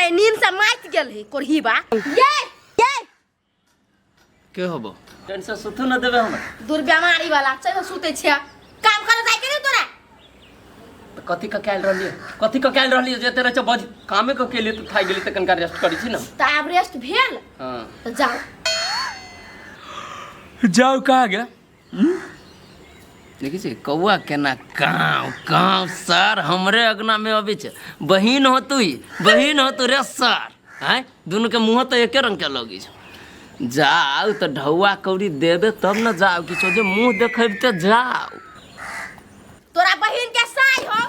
बुझाय नींद से माति गेल है कोरही बा। ये ये के होबो टेंशन सुतू न देबे हमरा। दुर्बेमारी वाला चल सुते छिया, काम करे जाय के नहीं तोरा। तऽ कथी कऽ के आयल रहलियै, कथी कऽ के आयल रहलियै जे एते रहै छै बज कामे कऽ के एलियै तऽ थाकि गेलियै तऽ कनिका रेस्ट करै छी ने। तऽ आब रेस्ट भेल? हँ। तऽ जाउ। जाउ कहाँ गे? देखै छी कौआ केना काँव काँव सर हमरे अगना में अबै छै। बहिन हो तू, बहिन हो तू रे सर। आँय दुनू के मुँह तऽ एके रंग के लगै छै। जाउ तऽ ढौआ कौड़ी देबे तब ने जाउ, किछो जे मुँह देखेब तऽ जाउ। तोरा बहिन के साई हो।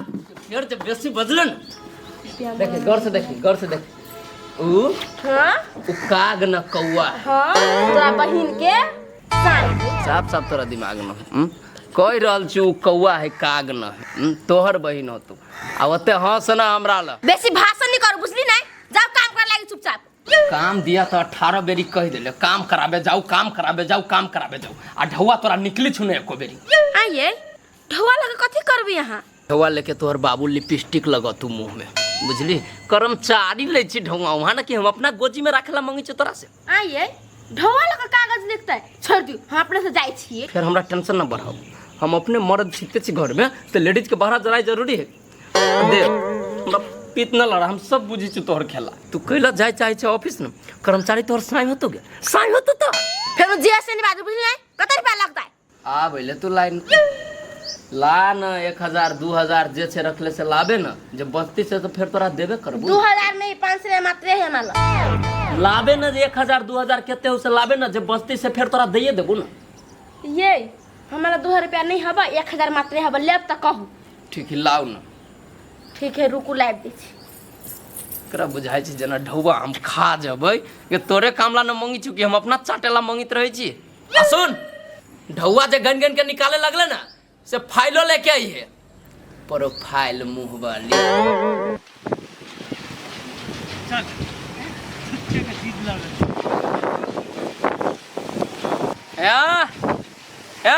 फेर जे बेसी बजले ने, देखी गौर से, देखी गौर से देखी उ। हाँ, उ काग न कौआ है। हाँ, तोरा बहिन के साई। साफ साफ तोरा दिमाग में कहि रहल छी उ कौआ है काग न है। तोहर बहिन हो तू आ ओते हंस ना हमरा ल। बेसी भाषण नहीं करू, बुझली नहीं? जाओ काम कर लागी चुपचाप। काम दिया तो 18 बेरी कहि देले, काम कराबे जाऊ, काम कराबे जाऊ, काम कराबे जाऊ, आ ढौआ तोरा निकली छु ने एको बेरी। आइए ढौआ लगे कथी करबी यहाँ? ढौआ लेके तोहर बाबू लिपस्टिक लगतू मुंह में, बुझली? कर्मचारी लै छी ढौआ वहाँ ना कि हम अपना गोजी में राखेला मंगै छी तोरा से। आइए ढौआ लगे कागज लिखते छोड़ दियो, हम अपने से जाय छियै। फिर हमरा टेंशन न बढ़ाओ, हम अपने मर्द छिते छी घर में तो लेडीज के बाहर जराय जरूरी है। दे हमरा पीत न लड़ा, हम सब बुझी छी तोहर खेला। तू कैला जाय चाहे छै ऑफिस न, कर्मचारी तोहर साई होतो गे, साई होतो तो फेर जे से नहीं बाजू, बुझली नहीं? कते रुपया लगतै? आ भइले तू लाइन ला न, 1000 2000 जे छै रखले से लाबे न, जे बचती से तो फेर तोरा देबे करबो। 2000 नहीं, 500 रुपया मात्र है हमरा लग। लाबे न जे 1000 2000 केते हो से लाबे न, जे बचती से फेर तोरा दैये देबो न। ये हमरा 2000 रुपया नहीं हबा, 1000 मात्र हबा, लेब त कहू। ठीक है लाउ न। ठीक है रुकू लाबि दै छी। एकरा बुझाइ छै जेना ढौआ हम खा जबै, के तोरे कामला न मंगी छु कि हम अपना चाटेला मंगित रहै छी। आ सुन, ढौआ जे गन गन के निकाले लगले ना से फाइलो लेके आई है, प्रोफाइल मुंह वाली। चल छुच्चे के चीज लगल। या ए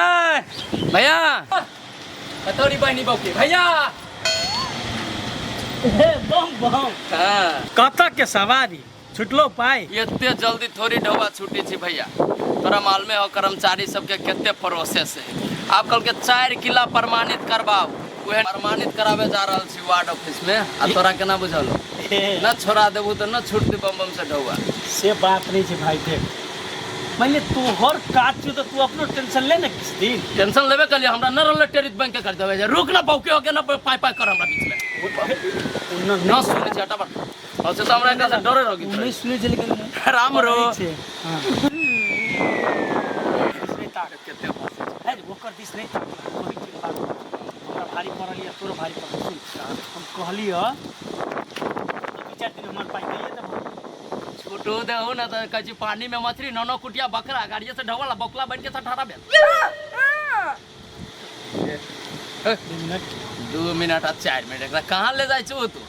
भैया कतौरी बहनी बौकी भैया। हे बम बम। हाँ। कतऽ के सवारी छुटलो पाई? एते जल्दी थोड़ी ढौआ छुटी छी भैया, तोरा मालूमे हो कर्मचारी सबके कते प्रोसेस है। आब कल के 4 किला प्रमाणित करबाओ, उहे प्रमाणित कराबे जा रहल छी वार्ड ऑफिस में। आ तोरा केना बुझल? न छोड़ा देबू तऽ न छूटती बम बम से ढौआ। से बात नहीं छै भाई, देख मानि ले तोहर काज छौ तऽ तू अपनो टेंशन ले ने किछु दिन। टेंशन लेबे कलिए, हमरा न रहल टेरित बैंक के कर देबे जे रुक ना बौके होके न पाई पाई कर हमरा बीच में। न सुनै छै हटा पर। और से तो हमरा एकरा से डरे रह गेल। नहीं सुनै छै लेकिन राम रो। छै। हाँ। कते हंसै छै। है, ओकर दिस नहीं ताक, वही ठीक बात। हमरा भारी पड़ल या तोरो भारी पड़ल। सुन, हम कहलियऽ तऽ 2-4 दिन हमर पाइ दैए देबहो। छोटो देहु ना तऽ कहै छी पानी में मछली नौ नौ कुटिया बकरा गाड़िए से ढौआ ला बौकला बन के ठठरा भेल। 2 मिनट। 2 मिनट आ 4 मिनट एकरा कहाँ ले जाइ छौ तू?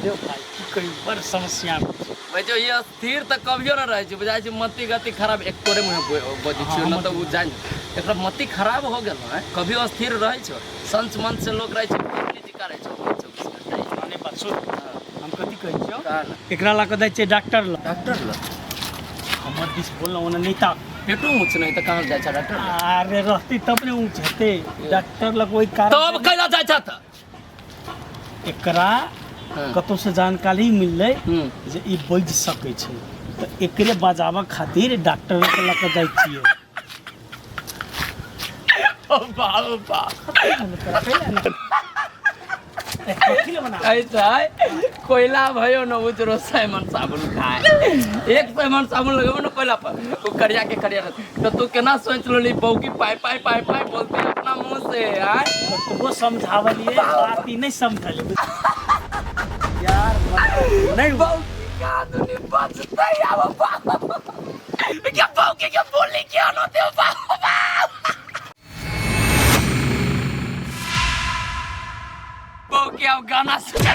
रे भाई की कही, बड़ समस्या में छी। भाई जो ये स्थिर तऽ कभियो न रहै छै, बुझाइ छै मति गति खराब। एक तोरे मुँहे बजै छियौ न तऽ उ जानि एकरा मति खराब हो गेल है, कभियो अस्थिर रहै छौ। संच मंच से लोक रहै छै, फैमिली जिका रहै छौ 24 घंटा। माने बात सुन, हम कथी कहै छियौ? कह न। एकरा लऽ कऽ जाइ छियै डॉक्टर लग। डॉक्टर लग? हमर दिस बोल ओना नहीं ताक। पेटो ऊँच नहीं तऽ कहाँ जाइ छै डॉक्टर लग? अरे रहती तब ने ऊँच हेतै। डॉक्टर लग ओहि कारण तब कैला जाइ छ तऽ? एकरा हाँ। कतौ से जानकारी मिललै हम्म। जे ई बजि सकै छै, तऽ एकरे बजाबऽ खातिर डॉक्टर के लऽ कऽ जाइ छियै। ओ बाप बाप। कथी लए बना? ऐसा है, कोयला भयो न उजरो साइमन साबुन खाए, एक साइमन साबुन लगेबो न कोयला पर वो करिया के करिया रहत। तो तू केना सोच लेली बौकी पाई पाई पाई पाई बोलते अपना मुंह से? आय कतबो समझावलिए बात ई नहीं समझले यार, नहीं बौकी का दुनी बचते आब बाप क्या बौकी के बोली क्या न दे बाप बौकी अब गाना सुना।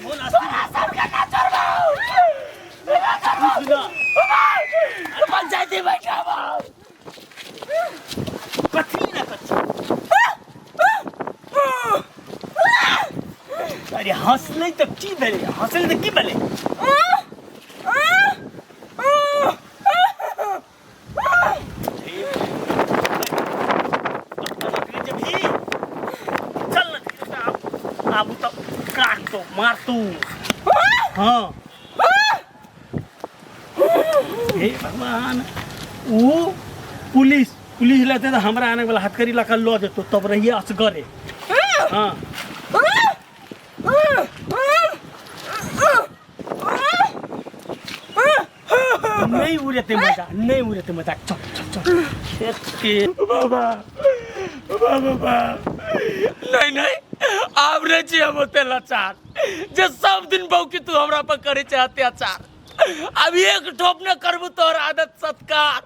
बोल अस्थिर। तऽ की भेलै हँसली तऽ की भेलै चल ना धीरे से आबू आबू तऽ काटतो मारतू हाँ हे भगवान ऊ पुलिस पुलिस लेते तऽ हमरा आने वाला हथकड़ी लगा लऽ जेतो तब रहिए असगरे हाँ नहीं उड़ेते मजा नहीं उड़ेते मजा चल चल चल खेत के बाबा बाबा बाबा नहीं नहीं आब रे छी हम ओते लाचार जे सब दिन बौकी तू हमरा पर करे छे अत्याचार अब एक ठोप न करबू तोहर आदत सत्कार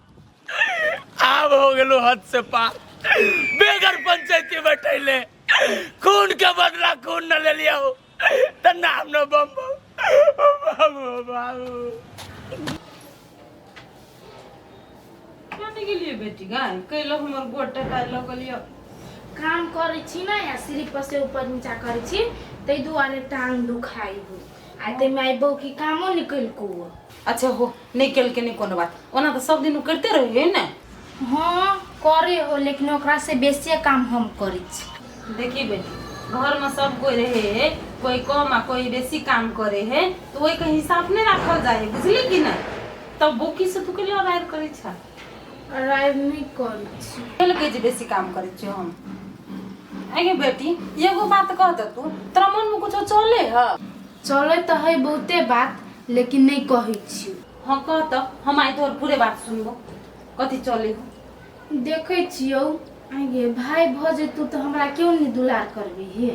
आब हो गेलो हद से पार बेगर पंचायती बैठैले खून के बदला खून न ले लिया हो त नाम न बम बम बाबू बाबू कने गेलियै बेटी गाय कैलो हमर गोड़ टकाय लगल यऽ काम करै छी ने या सिर पर से ऊपर नीचा करै छी ताहि दुआरे टांग दुखाइ हो आ ताहिमे आइ बौकी कामो निकलको अच्छा हो नहि केलकै नहि कोनो बात ओना तऽ सब दिन ओ करिते रहै है ने हाँ करे हो लेकिन ओकरा से बेसिए काम हम करै छी देखी बेटी घरमे सब कोई रहे है कोई कम आ कोई बेसी काम करे है तऽ ओहिके हिसाब नहि राखल जाइ है बुझली कि नहि तब बोकी से तू केले अराइर करै छ अराइव नहि करै छी केलकै जे बेसी काम करै छियै हम आगे बेटी एगो बात कह दे तू तोरा मनमे कुछो चले है चलै तऽ है बहुते बात लेकिन नहि कहै छी हाँ कह तऽ हम आइ तोहर पूरे बात सुनबो कथी चले हो देखै छियौ आगे भाय भऽ जेतौ तऽ हमरा क्यों नहि दुलार करबी हे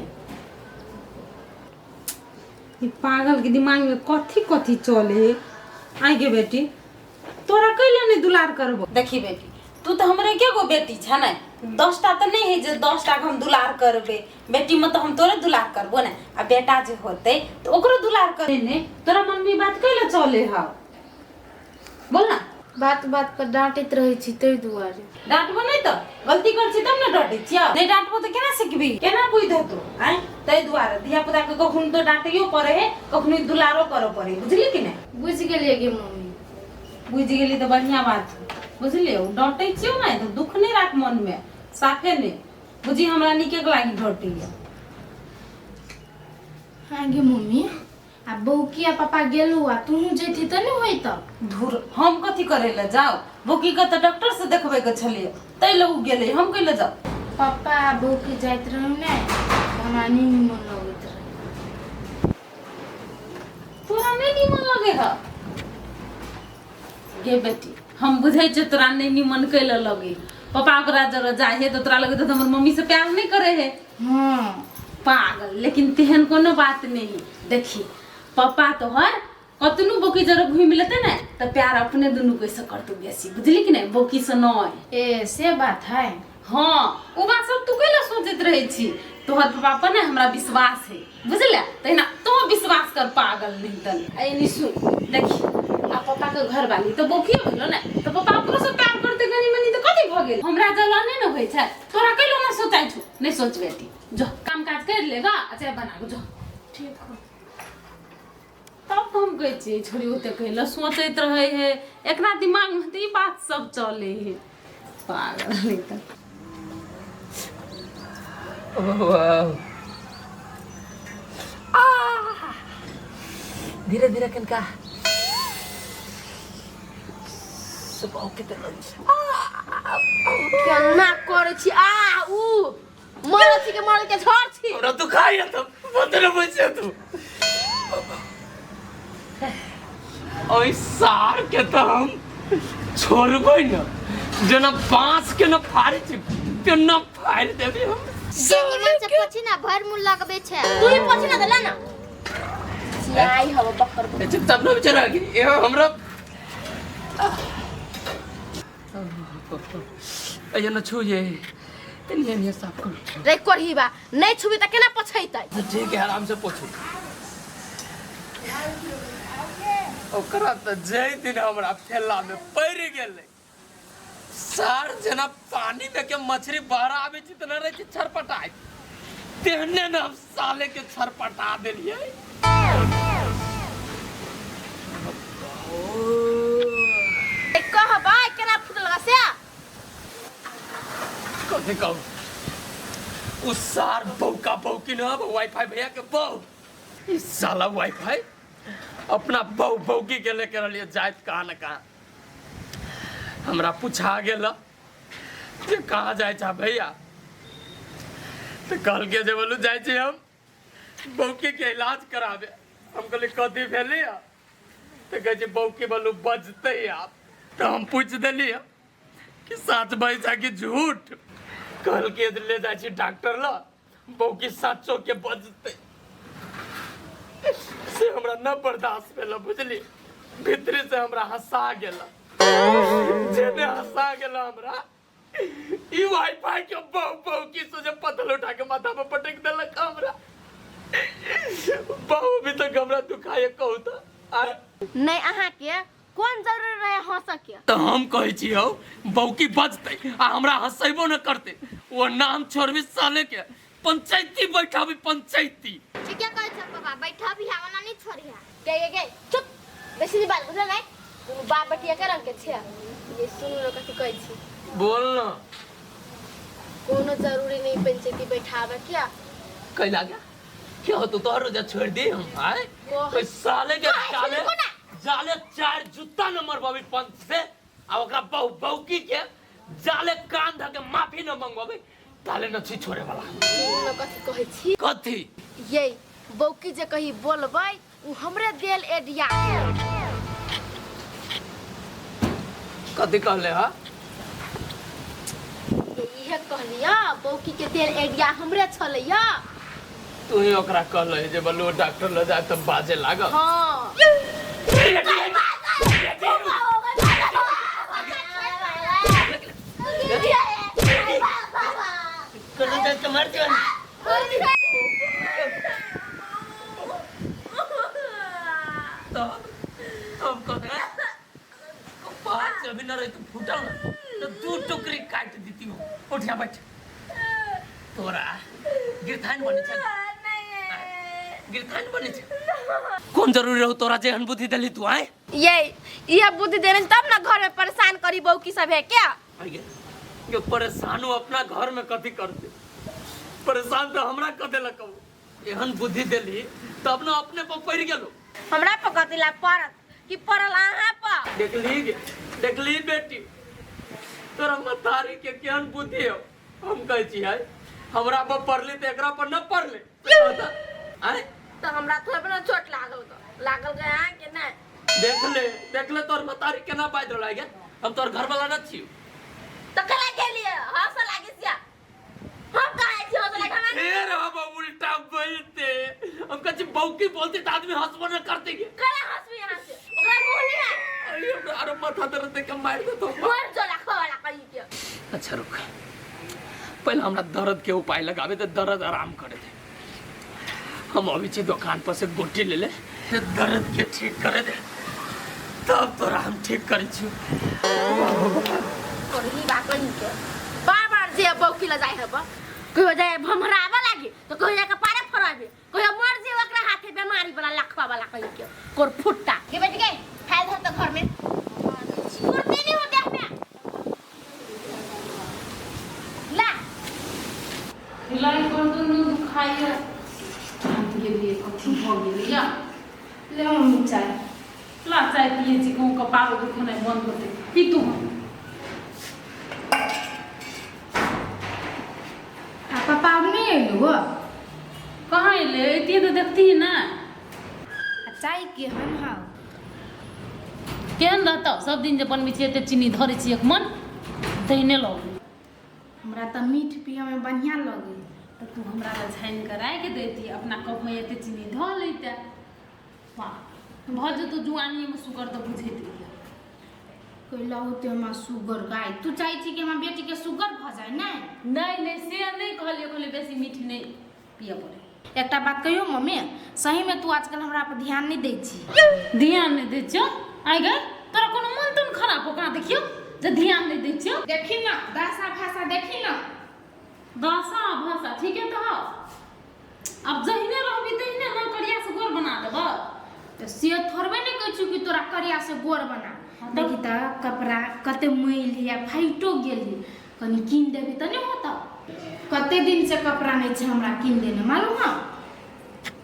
ई पागल के दिमाग में कथी कथी चले है आइ गे बेटी तोरा कैले नहीं दुलार करबो देखी बेटी तू तऽ हमरे के गो बेटी छ ने 10टा तऽ नहीं है जे 10टा के हम दुलार करबे बेटी में तऽ हम तोरे दुलार करबो ने आ बेटा जे होते तऽ ओकरो दुलार करे ने तोरा मन में ई बात कैले चले है बोल ना बात बात पर डांटैत रहै छी ताहि दुआरे डांटबो नहीं तऽ गलती कर छी तब ने डांटै छियै नहीं डांटबो तऽ केना सिखबी केना बुझि हेतौ आँय ताहि दुआरे धिया पुता के कखनो तऽ डांटैयो पड़े है कखनो दुलारो करऽ पड़े बुझली कि नहि बुझि गेलियै गे मम्मी बुझि गेली तऽ बढ़िया बात बुझलियै ओ डांटै छियौ ने तऽ दुख नहि राख मनमे साफे नहि बुझी हमरा नीके लागी डांटैया हाँ गे मम्मी आ बौकी आ पापा गेलू आ तूहू जैती तऽ नहि होइत धुर हम कथी करे लए जाउ बौकी के तऽ डॉक्टर से देखबै के छलियै ताहि लए ओ गेलै हम कैले जाउ पापा आ बौकी जाइत रहू ने तऽ हमरा नहि निमन लगैत रहै तोरा नहि निमन लगे ह गे बेटी हम बुझै छियै तोरा नहि निमन कैले लगे पापा ओकरा जरा जाइ है तऽ तोरा लगे तऽ हमर मम्मी से प्यार नहि करे है हाँ पागल लेकिन तेहन कोनो बात नहीं है देखी पापा तोहर कतनो बोकी जरा घूमि लेते ने तऽ प्यार अपने दुनू कैसे करतौ बेसी बुझली कि नहीं बोकी से नहीं ए से बात है हाँ ओ बात सब तू कैला सोचैत रहै छी तोहर पापा पर ने हमरा विश्वास है बुझले तहिना तू विश्वास कर पागल नहीं तन एनी सुन देखी आ पापा के घर वाली तऽ बोकियो भेलो ने तऽ पापा ओकरो से प्यार करते कनी मनी तऽ कथी भऽ गेल हमरा जलन नहि ने होइ छै तोरा कैलो ना सोचाइ छौ नहि सोच बेटी जो काम काज कर लेगा आ चाय बना जो ठीक हो तब तऽ हम कहै छियै छोरी ओते कहै सोचैत रहै है एकरा दिमाग में तऽ ई बात सब चले है पागल है तऽ धीरे धीरे कनका सुबह के केना करै छी आ उ मरै छी के मरै के झड़ छी हमरा दुखाइ त बदल बुझे तू ओइ सार के तऽ हम छोड़बै न जेना बाँस के न फाड़ै छी तेना फाड़ि देबै हम जे निमन से पोछी ना भर मुँह लगबे छै तू ही पोछी ना देला ना सियाई हवा बकर चुपचाप न बेचारा ए हमरा अये न छू ये एनी एनी साफ करू रे कोढ़ी बा नहीं छुबी त केना पोछैतै तो ठीक है आराम से पोछू ओकरा तऽ जाहि दिन हमरा ठेला में पड़ि गेलै सार जेना पानी में के मछली बाहर आबै छै तेना रहै छै छरपटाइत तेहने ने हम साले के छरपटा देलियै कहबै केना फुटल से? कथी कहू, उ सार बौका बौकी न वाईफाई भैया के बहू, ई साला वाईफाई अपना बहू बौकी के लेके रहलिए जाइत कहाँ न कहाँ। हमरा पूछा गेल जे कहाँ जाइ छा भैया, तो कहलके जे बोलू जाइ छी हम बौकी के इलाज कराबे। हम कहलिए कथी भेलै? तो कहै छै बौकी बोलू बजतै आब। तो हम पूछि देलियै कि सच बजै कि झूठ। कहलके जे ले जाइ छी डॉक्टर लग, बौकी सचो के बजतै। से हमरा न बर्दाश्त भेल बुझली, भीतरी से हमरा हंसा गेल। जेने हंसा गेल हमरा ई वाईफाई के बहु बहु की सोचे पत्थर उठा के माथा पर पटक देलक हमरा। बहु भी तो हमरा दुखाए कहू तो। नहीं अहाँ के कोन जरूरी रहे हंस के? तो हम कहै छी हौ बौकी बजतै आ हमरा हंसेबो न करतै, वो नाम छोड़बी साले के पंचायती बैठाबी पंचायती। ठीके कहै छ पापा, बैठाबी हा ओना नहीं छोड़िहा। गे गे गे चुप, बेसी नहीं बात बुझल नहीं, दुनू बाप बेटी एके रंग के छै। ये सुन लो कथी कहै छी। बोल न। कोनो जरूरी नहीं पंचायती बैठाबे क्या? कैला गया क्या हो तू तोहर रोजा छोड़ दे हम आए कोई साले के जाले जाले चार जूता न मरबाबी पंच से आ ओकरा बहु बौकी के जाले कान धके के माफी न मंगवाबी ताले न छी छोड़े वाला। सुन कथी कहै छी। कथी? ये बौकी जे कही बोलबै उ हमरे देल एडिया। कथी कहले हा? इहे कहलिया बौकी के देल एडिया हमरे छलैया। तू ही ओकरा कहले जे बलू डॉक्टर ल जाए तब बाजे लागल। हां तब कहते पाँच अभी न रही तो फूटल न तो दू टुकड़ी काट देती हो। उठ यहाँ बैठ। तोरा गिरथान बने छै, गिरथान बने छै। कोन जरूरी रहू तोरा जे बुद्धि देली तू आए? ये ये बुद्धि देने तब ना घर में परेशान करी बहू की सब है क्या? आगे ये परेशान हो अपना घर में कथी करते, परेशान तो हमरा कह देलक। एहन बुद्धि देली तब ना अपने पर पड़ गेलो। हमरा पर कथी ला पड़त कि पड़ल अहाँ पर? देखली देखली बेटी तोरा मतारी के केहन बुद्धि हो। हम कहै छी है हमरा पर पड़ली तो एकरा पर न पड़ले। आए तो हमरा थोड़ा ना चोट लागल ग, लागल ग अहाँ के ना। देख ले देख ले तोर मतारी केना बाजि रहल है। हम तोर घर वाला न छियो। तो कला गेलिए हंस लागी सिया। हम कहै छी हंस लागी हमरा। फिर हम उल्टा बोलते, हम कहै छी बौकी बोलते त आदमी हंसबो न करते के। कला हंसबी यहाँ से ओकरा मुंह नहीं है। अरे हमरा आरो माथा दर्द देख के मार देतो। मर जो लाखवा वाला कही के। अच्छा रुक, पहले हमरा दर्द के उपाय लगाबे ते दर्द आराम करे दे। हम अभी छी दुकान पर से गोटी ले ले ते दर्द के ठीक करे दे, तब तोरा हम ठीक करे छी। करही बा कहीं के बार बार जे बौकी ल जाय हब, कहियो जाय भमराबा लागे तो कहियो जाय के पारे फराबे, कहियो मर जे ओकरा हाथे बीमारी वाला लखवा वाला कहीं के कोर फुट्टा के बैठ गए फाइल धर तो घर में फुर्ती नहीं हो देह में ला लाई कर दुनू दुखाइए गेलिए कथी भऽ गेलिए। ले मम्मी चाय ला चाय पिए छी, कहूँ कपार दुखनाइ बंद होतै। पी तू। आ पापा अब नहीं अयलू हो? कहाँ अयलै? अयतियै तऽ देखतियै ने। आ चाय केहन हौ? केहन रहतौ, सब दिन जे बनबै छियै एते चीनी धरै छियै एक मन दहिने लगै। हमरा तऽ मीठ पियऽमे बढ़िआँ लगै। तऽ तू हमरा लए छानि कऽ राखि दैती, अपना कपमे एते चीनी धऽ लैते। वाह भऽ जेतौ जुआनिएमे सुगर तऽ बुझैत रहियै। कैला होते हमरा सुगर गाय? तू चाहै छी कि हमरा बेटीके सुगर भऽ जाय? नहि नहि नहि से नहि कहलियै, कहलियै बेसी मीठ नहि पियऽ पड़ै। एकटा बात कहियौ मम्मी, सहीमे तू आजकल हमरा पर ध्यान नहि दै छी। ध्यान नहि दै छियौ? आइ गै तोरा कोनो मन तन खराब हो कहाँ देखियौ जे ध्यान नहि दै छियौ? देखी न दासा भाषा, देखी न दासा भाषा ठीके तऽ हौ। अब जहिने रहबी तहिने न करिया से गोर बना देबो। तऽ से थोड़बे नहि कहै छियौ कि तोरा करिया से गोर बना। देखी तऽ कपड़ा कते मैल है आ फाइटो गेल है, कनि कीन देबही तऽ नहि होतौ? कते दिन से कपड़ा नहि छै हमरा कीन देने, मालूम हौ?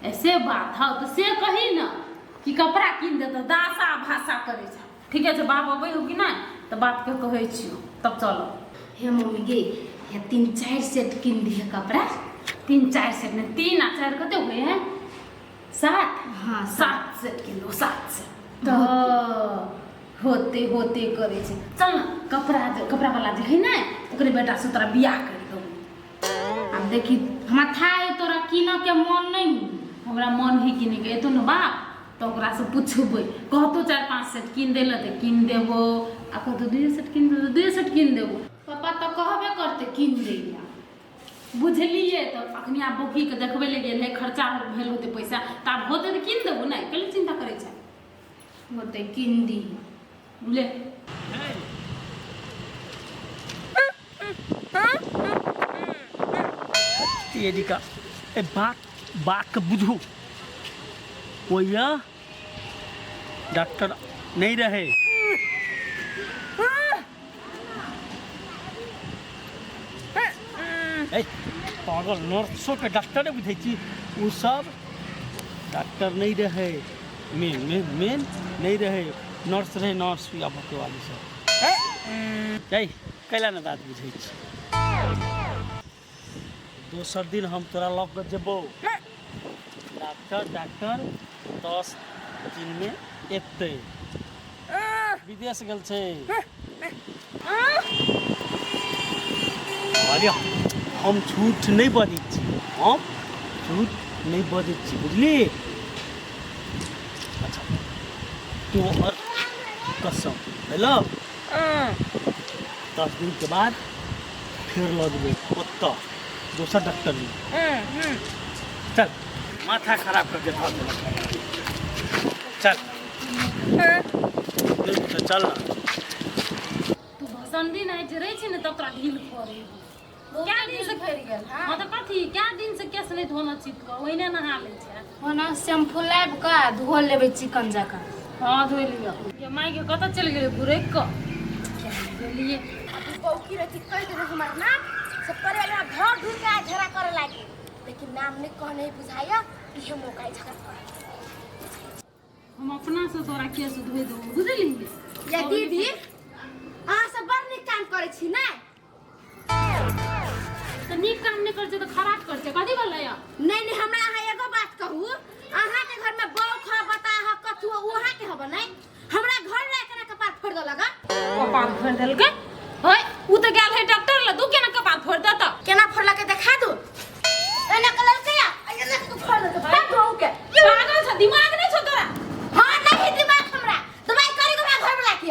ऐसे बात हौ तऽ से कही न कि कपड़ा कीन देतौ, दासा भाषा करै छै। ठीके छै, बाप अबै हो कि नहि तऽ बापके कहै छियौ तब चलब। हे मम्मी गे, हे 3-4 सेट कीन दिहे कपड़ा। 3-4 सेट नहि, 3 आ 4 कते हुए हैं? 7। हाँ, 7 सेट कीन दो, 7 सेट तऽ होते होते करै छै। चल न, कपड़ा कपड़ा वाला जे है ने ओकरे बेटा से तोरा बियाह करि दो। आब देखी हमरा था है तोरा कीनऽ के मन नहीं है। हमरा मन है किने के, एतो न बाप तऽ ओकरा से पुछबै, कहतो 4-5 सेट कीन देला तऽ कीन देबो, आ कहतो 2 सेट कीन देबो, 2 सेट कीन देबो। पापा तऽ कहबे करते कीन दैला। बुझलियै तऽ अखनी आब बौकी के देखबै ले गेल है, खर्चा भेल होतै पैसा तऽ आब होतै तऽ कीन देबो ने, कैले चिंता करै छै? होतै कीन दी। ले तेरी का ए बात बात के बुझू, ओया डॉक्टर नहीं रहे। ए पागल, नर्सो के डॉक्टर नहीं बुझै छी, उ सब डॉक्टर नहीं रहे, मेन मेन मेन नहीं रहे, नर्स रहे, नर्स या भके वाली सब। ए कैला ना बात बुझै छी। दोसर दिन हम तोरा लऽ कऽ जेबौ, डॉक्टर डॉक्टर 10 दिन में एतै, विदेश गेल छै। अरे हम झूठ नहीं बजै छी, हम झूठ नहीं बजै छी, बुझली? अच्छा तोहर कसम, हेलो 10 दिन के बाद फिर लऽ जेबै ओतऽ दोसर डॉक्टर लग। चल, माथा खराब करके धऽ देलक। चल चल ना। तू भसंदी नहीं जे रहै छै ने तब तोरा ढील पड़ै। क्या दिन से फड़ि गेल? हाँ तऽ कथी, क्या दिन से केस नहीं धोना छी तू, ओहिने नहा लै छै। ओना शैम्पू लाबि कऽ धो लेबै चिकन जकाँ। हाँ धो लिअ। ये माय के कतऽ चलि गेलै गुरैक कऽ गेलियै? बौकी रही कहि देबै हमर नाम सब करे वाला घर ढूंढ के झगड़ा करे लागी, लेकिन नाम नहीं कहने बुझाया, इहे मौका झगड़ा करे। हम अपना से तोरा केस धोइ देबौ, बुझली? या दीदी, अहाँ सब बड़ नीक काम करै छी ने? तऽ नीक काम नहि करै छै तऽ खराब करै छै, कथी भेलै? नहीं नहीं, हमरा अहाँ एगो बात कहू, अहाँ के घर में बौख ह बता ह कथू ह अहाँ के हब नहीं, हमरा घर ला केना कपार फोड़ देलक? कपार फोड़ देलकै? है उ तऽ गेल है डॉक्टर ल, तू केना कपार फोड़ देता? केना फोड़लक देखा दू। एना कललकै या एना के फोड़ देलकै, भाग दू के। पागल छ, दिमाग नहीं छौ तोरा? हां नहीं दिमाग हमरा, दवाई करी के हमरा घर में लाके।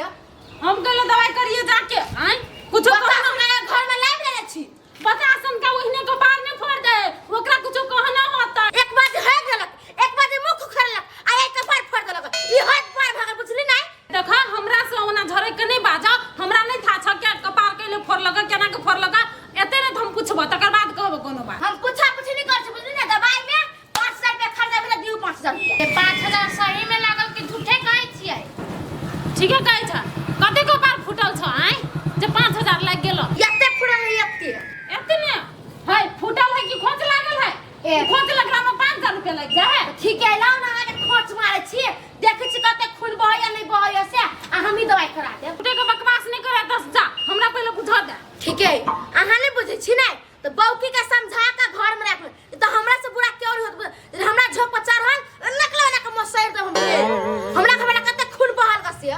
हम कहले दवाई करिए जाके, आय कुछो बता, हमरा घर में लाइब लेने छी। बता सन का ओहिने कपार ने फोड़ दे, ओकरा कुछो कहना होता। एक बार है गेलक, एक बार मुख उखड़लक आ एक कपार फोड़ देलक, ई हद पार भगल, बुझली नहीं? देखा हमरा से ओना झरे के नहीं बाजा, हमरा नहीं था छ के कपार कैले फोड़लक, केना के फोड़लक, एते ने हम पुछबो तकर बाद कहबो कोनो बात। हम पूछा पूछी नहीं कर छी, बुझली ना? दवाई में 5000 रुपया खर्चा भेल, दिउ 5000 रुपया। 5000 सही में लागल कि झूठे कहै छियै? ठीके कहै छ। कते कपार फूटल छ आय जे 5000 लागि गेल? एते फूटल है, एते एते ने है फूटल है कि खोच लागल है? खोच लगला में 5000 रुपया लागि जाय है। ठीक है, लाउ ना अहाँके खोच मारै छी, देखै छी कते खून बहैया नहीं बहैया से, आ हमही दवाई करा देब। झूठे के बकवास नहीं करे, दस जा हमरा पहिले बुझा दे। ठीक है, अहाँ नहीं बुझै छी ने तऽ बौकी के समझा के घर में राखल, तऽ हमरा से बुरा क्यों नहीं होत? हमरा झोंक पर चढ़ल नकला ना के मसैर दे हम, हमरा खबर कते खून बहल गसे,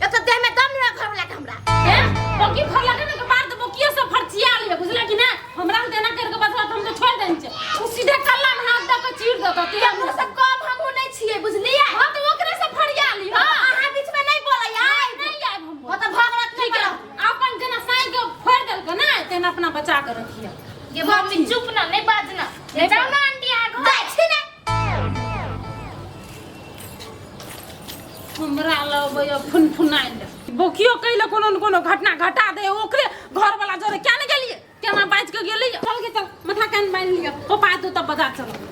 एक तो देह में दम नहीं घर में लाके हमरा। ए बौकी फरला के ने बार दे, बौकिए सब फरचिया लिया, बुझला कि ना? हमरा देना करके बसला त हम तो छोड़ देन छे, उ सीधे कल्ला में हाथ द के चीर देतो। ते हमरो सब कम हमहु नहीं छियै, बुझलियै? हां त ओकरे से फरिया ली। हां अहाँ बीच में नहीं बोलै आइ नहीं आइब हम। हां त भगरत नहीं ठीक है, अपन जेना साई के फोड़ देलक ना तेना अपना बचा के रखिया। ये मम्मी चुप ना, नहीं बाजना, ले जाओ ना आंटी आ घर। जाइ छी ने। हमरा लबैया फुनफुनाइ दे, बोकियो कैले कोनो न कोनो घटना घटा दे, ओकरे घर वाला जोरे क्या ने गेलिए, केना बाजि के गेलिए। चल के चल, माथा कान बान्हि लिअ, पापा एतौ तब बाजार चलब।